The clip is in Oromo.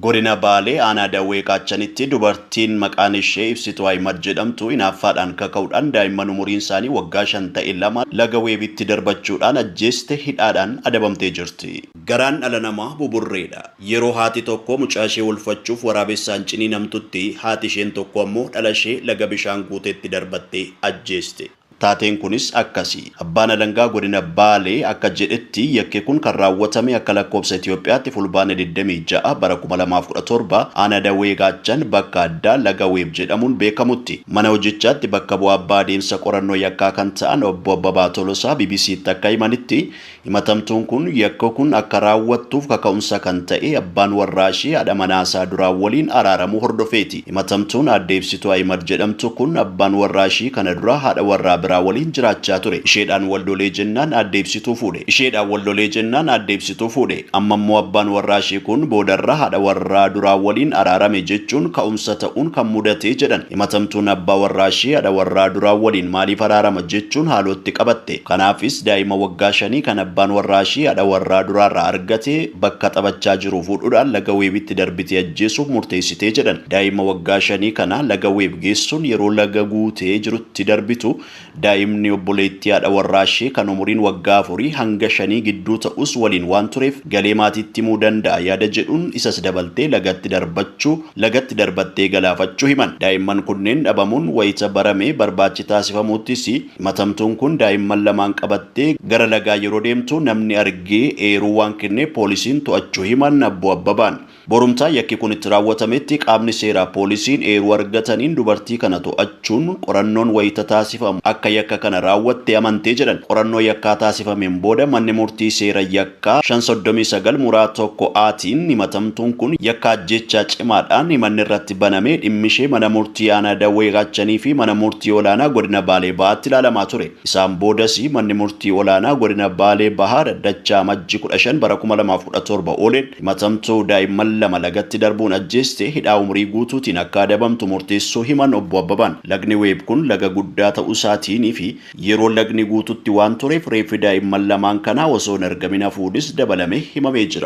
Godina Baalee aanaa Dawwee Qaachanitti dubartiin maqaan ishee Ibsituu Ahimad jedhamtu hinaaffaadhaan kaka'uudhaan daa'imman umuriin isaanii waggaa 5 ta'e 2 laga Weebitti darbachuudhaan ajjeeste hidhaadhaan adabamtee jirti. Garaan dhala namaa buburreedha. Yeroo haati tokko mucaa ishee oolfachuuf waraabessaan ciniinamtutti haati isheen tokko ammoo dhala ishee laga bishaan guutetti darbattee ajjeeste. Taateen kunis akkasi. Abbaan Alangaa Godina Baalee akka jedhetti yakki kun kan raawwatame akka lakkoofsa Itoophiyaatti Fulbaana 26 bara 2017 Aanaa Dawwee Gaachan bakka addaa Laga Weeb jedhamuun beekamutti. Mana hojichaatti bakka bu'aa abbaa adeemsa qorannoo yakkaa kan ta'an Obbo Abbabaa Tolosaa BBCtti akka himanitti Himatamtuun kun yakka kun akka raawwattuuf kaka'umsa kan ta'e abbaan warraa ishee haadha manaa isaa duraa waliin araaramuu hordofeeti. Himatamtuun Aadde Ibsituu Ahimad jedhamtu kun abbaan warraa ishii kana dura haadha warraa biraa waliin jiraachaa ture. Isheedhaan wal lolee jennaan Aadde Ibsituu fuudhe. Isheedhaan wal lolee jennaan Aadde Ibsituu fuudhe. Amma immoo abbaan warraa ishii kun boodarra haadha warraa duraa waliin araarame jechuun ka'umsa ta'uun kan mudate jedhan. Himatamtuun abbaa warraa ishee haadha warraa duraa waliin maaliif araarama jechuun haalootti qabatte. Kanaafis daa'ima waggaa shanii kan abbaan warraa ishii haadha warraa duraarraa argate bakka taphachaa jiruu fuudhuudhaan laga Weebitti darbitee ajjeesuuf murteessite jedhan. Daa'ima waggaa shanii kana laga Weeb geessuun yeroo laga guutee jirutti darbitu daa'imni obboleettii haadha warraa ishee kan umuriin waggaa afurii hanga shanii gidduu ta'us waliin waan tureef galee maatiitti himuu danda'a yaada jedhuun isas dabaltee lagatti darbachuu lagatti darbattee galaafachuu himan. Daa'imman kunneen dhabamuun wayita barame barbaachi taasifamuuttis himatamtuun kun daa'imman lamaan qabattee gara lagaa yeroo deemtu namni argee eeruu waan kenneef poolisiin to'achuu himan Obbo Abbabaan. Borumtaa yakki kun itti raawwatametti qaamni seeraa poolisiin eeruu argataniin dubartii kana to'achuun qorannoon wayita taasifamu akka yakka kana raawwatte amante jedhan. Qorannoo yakkaa taasifameen booda manni murtii seera yakkaa 5 39 muraa 1 A tiin himatamtuun kun yakka ajjeechaa cimaadhaan himanni irratti banamee dhimmishee mana murtii aanaa Dawwee Qaachanii fi mana murtii olaanaa godina Baalee Bahaatti ilaalamaa ture. Isaan boodas manni murtii olaanaa godina Baalee Bahaa dhaddacha Amajji 15 bara 2017 ooleen himatamtuu daa'imman 2 lagatti darbuun ajjeeste hidhaa umurii guutuutiin akka adabamtu murteessuu himan Obbo Abbabaan. Lagni Weeb kun laga guddaa ta'uusaatiinii fi yeroo lagni guututti waan tureef reeffi daa'imman lamaan kanaa osoo hin argamin hafuunis dabalamee himamee jira.